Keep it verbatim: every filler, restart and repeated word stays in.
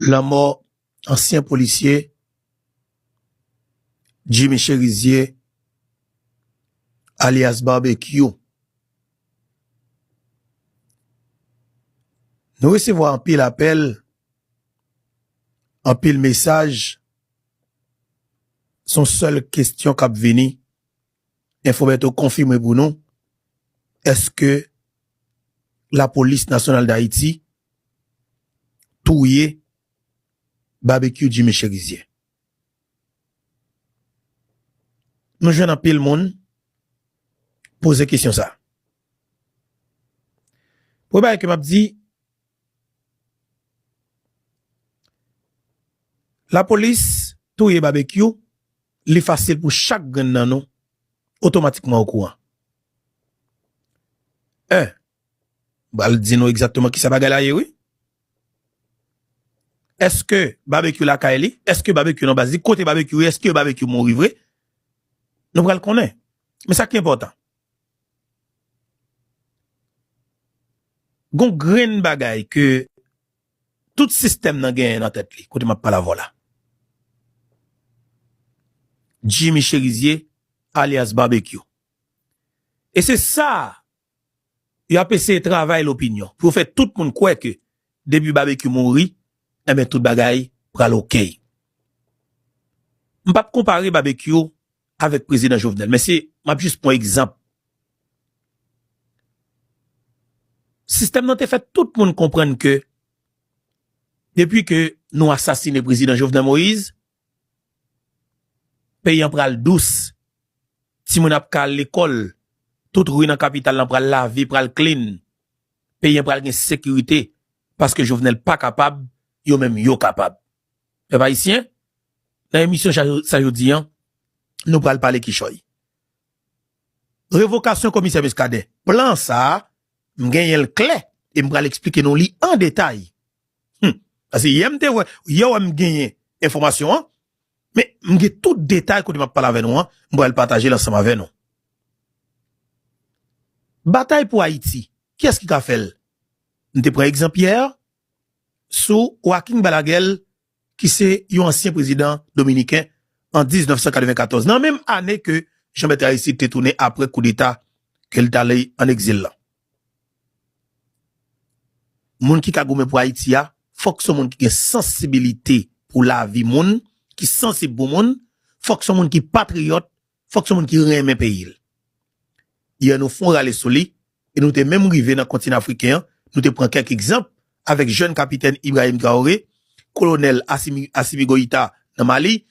Lanmò ansyen polisye Jimmy Chérizier, alyas Barbecue. Nou resevwa anpil apèl, anpil mesaj. Se yon sèl kesyon k ap vini. Enfobeto, konfime pou nou, èske Lapolis Nasyonal d Ayiti touye Barbecue Jimmy Chérizier? Nou jwenn anpil moun poze kesyon sa. Premye bagay ke m ap di, lapolis touye Barbecue, li fasil pou chak grenn nan nou otomatikman okouran. En, m pral di nou egzakteman kisa bagay la ye, wi. Èske Barbecue lakay li? Èske Barbecue nan baz li? Kote Barbecue ye? Èske Barbecue mouri vre? Nou pral konnen. Men sa ki enpòtan, gon grenn bagay ke tout sistèm nan genyen nan tèt li, kote m ap pale avè w la. Jimmy Chérizier, alyas Barbecue. E se sa, yo ap eseye travay lopinyon pou yo fè tout moun kwè ke depi Barbecue mouri, enben, tout bagay pral oke. M p ap konpare Barbecue avèk prezidan Jovenel, men se, m ap jis pran egzanp. Sistèm nan te fè tout moun konprann ke depi ke nou asasine prezidan Jovenel Moïse, peyi an pral dous, timoun ap ka al lekòl, tout ri nan kapital lan pral lave, pral clean, peyi an pral gen sekirite, paske Jovenel pa kapab, yo menm yo kapab. Pèp ayisyen, nan emisyon sa, sa jodi an, nou pral pale kichòy. Revokasyon komisè Muscadin. Plan sa a, m genyen l klè, e m pral eksplike nou li an detay. Hmm. Paske yè m te wè, yè wè m genyen enfòmasyon an, men m gen tout detay kote m ap pale avè nou an, m pral pataje l ansanm avè nou. Batay pou Ayiti, kiyès ki ka fè l? M te pran egzanp yè sou Joaquin Balaguer, ki se yon ansyen prezidan dominiken an diznèf san katrevenkatòz, nan menm ane ke Jean Bertrand Aristide te tounen apre koudeta ke l t ale an egzil lan. Moun ki ka goumen pou Ayiti a, fòk se yon moun ki gen sansibilite pou lavi moun, ki sansib pou moun, fòk se yon moun ki patriyòt, fòk se yon moun ki renmen peyi l. Yè nou fè yon rale sou li, e nou te menm rive nan kontinan afriken an, nou te pran kèk egzanp avèk jèn kapitèn Ibrahim Traoré, kolonèl Assimi, Assimi Goïta nan Mali,